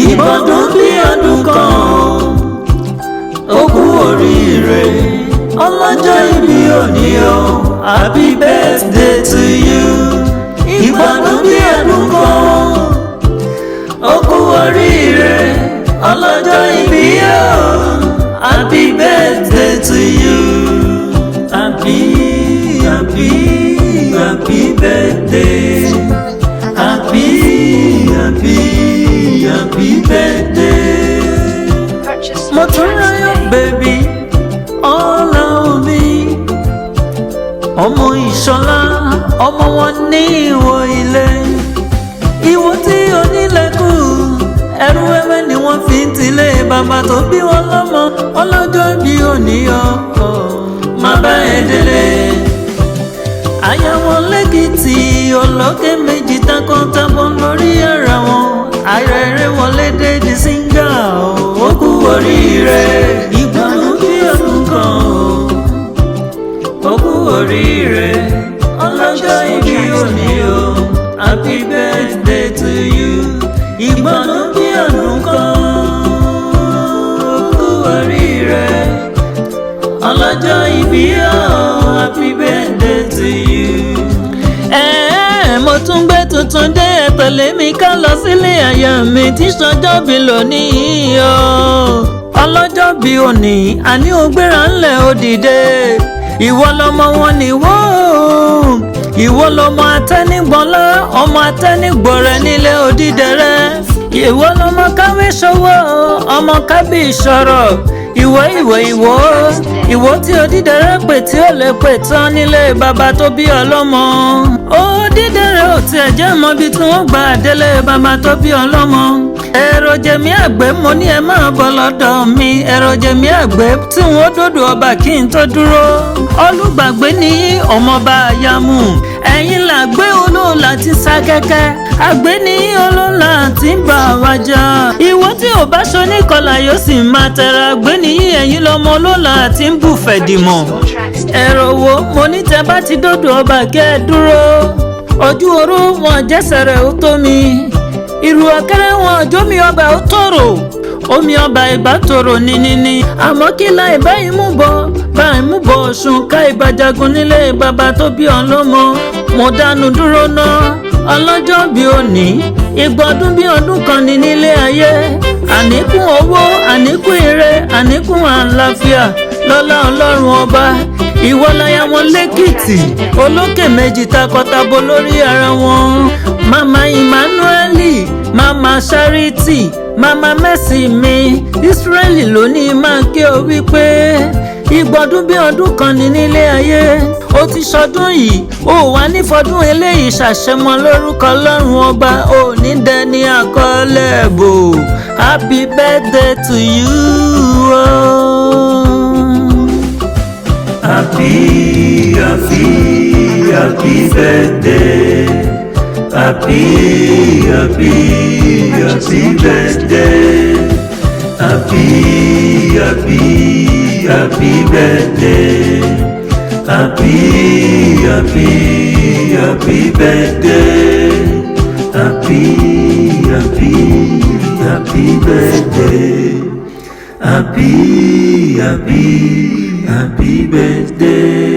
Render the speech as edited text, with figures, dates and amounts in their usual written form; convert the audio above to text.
Ìgbọ̀dún bí ọdún kan, ó kú oríire. Ọlọ́jọ́ ìbí òní o, happy birthday to you. Ìgbọ̀dún bí ọdún kan, ó kú oríire. Ọlọ́jọ́ ìbí o, happy birthday to you. Happy, happy, happy birthday. Happy, happy, happy birthday. Purchase your tracks Mọ́túnráyọ̀ today. Baby ọlọ́ọ̀mí, ọmọ Ìṣọ̀lá, ọmọ wọn ní Ìwọ ilé ìwọ tí onílẹ̀kù ẹrú wẹ́wẹ́ ni wọ́n fi ń tilé bàbá tó bí wọn lọ́mọ. Ọlọ́jọ́ bí òní ọ má bá ẹ délé. Àyà wọn lẹ́kìtì, olókè méjì takọtabo lórí ara wọn. Àìrẹ̀rẹ̀ wọlé dé di singer, ó kú oríire. Ìgbọ̀nù bí ọdún kan, ó kú oríire. Ọlọ́jọ́ ìbí òní o, happy birthday to you. Ìgbọ̀nù bí ọdún kan, ó kú oríire. Ọlọ́jọ́ ìbí o, happy birthday to you. Ẹ̀ẹ́, mo tún gbé tuntun dé. Ẹ tẹ̀lé mi ká lọ sílé àyà mi tí sọjọ́ bí lónìí o. Ọlọ́jọ́ bí òní, àní ògbéra ńlẹ̀, ó dìde. Ìwọ lọmọ wọn ni wó, ìwọ lọmọ atẹnigbọlá, ọmọ atẹnigbọrẹ nílé Odídẹrẹ́. Ìwọ lọmọ káwé ṣọwọ́, ọmọ kábí ìṣọ̀rọ̀. Ìwọ, ìwọ, ìwọ, ìwọ tí Odídẹrẹ́ pè tí ó lè pè tán nílé bàbá tó bí ọlọ́mọ. Odídẹrẹ́ ò tiẹ̀ jẹ́ mọ́bi tí wọ́n gbà délé bàbá tó bí ọlọ́mọ. Èrò jẹ̀mí àgbẹ̀, mo ní ẹ máa bọ̀ lọ́dọ̀ mi. Èrò jẹ̀mí àgbẹ̀ tí wọ́n dòdò ọba kí n tó dúró. Olùgbàgbé ní ọmọọba àyàmú, ẹ̀yin làgbé olóòlà ti sá kẹ́kẹ́. Àgbẹ̀ ní olóòlà tí ń bá wa jà. Ìwọ tí ò bá ṣo níkọlà yóò sì máa tẹra. Àgbẹ̀ ní ẹ̀yin lọmọ olóòlà tí ń bùfẹ̀ dìmọ̀. Purchase your tracks today. Ẹ̀rọ wo mo ní, tẹ bá ti dòdò ọba kẹ́ ẹ dúró. Ojú oró wọn jẹ́sẹ̀rẹ̀ ó tó mi, ìrù ọ̀kẹ́rẹ́ wọn jómi ọba ó tòrò, omi ọba ìbá tòrò níníní. Àmọ́ kí láì báyìí mú bọ báyìí mú bọ Ọ̀ṣun ká ìbàjagun nílé bàbá tó bí ọlọ́mọ. Mo dánu dúró ná. Ọlọ́jọ́ bí òní, ìgbọ̀dún bí ọdún kan ní nílé ayé. Àníkún owó, àníkún ire, àníkún àlàáfíà lọ́lá Ọlọ́run Ọba. Ìwọ láya wọn lẹ́kìtì, olókè méjì takọtabo lórí ara wọn. Mama Emmanueli, Mama Charity, Mama Mercy mi Israeli lónìí máa kí o wípé ìgbọ̀dún bí ọdún kan ní nílé ayé. Ó ti ṣọdún yìí, ó wà nífọdún eléyìí ṣàṣẹmọ lórúkọ Ọlọ́run Ọba. Ò ní dẹni àkọọ́lẹ̀ bò. Happy birthday to you. Oh. Happy, happy, happy birthday. Happy, happy, happy birthday. Happy, happy, happy birthday. Happy, happy, happy birthday. Happy, happy, happy birthday. Happy, happy, happy birthday.